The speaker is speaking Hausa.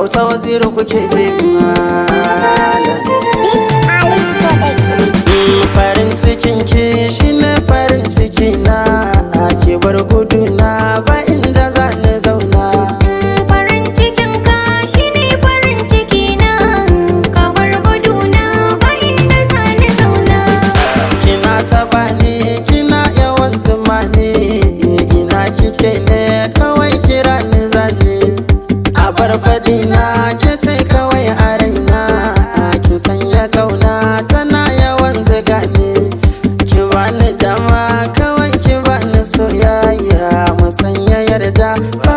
Auta Waziri kuke ji malam. This Alice Production. Farin cikin ki shine farin ciki na, ki bar gudu na ba inda za ni zauna. Farin cikin ka shine farin ciki na, ka bar guduna ba inda zani zauna. Kina taba ni, kina yawan tsammani, ina kike ne? Kawai kira ni zani a bar faɗi na, ke ce kawai a raina. Kin sanya kauna tana yawan ziga ni. Ki bani dama kawai, ki bani soyayya, mu sanya yarda ba.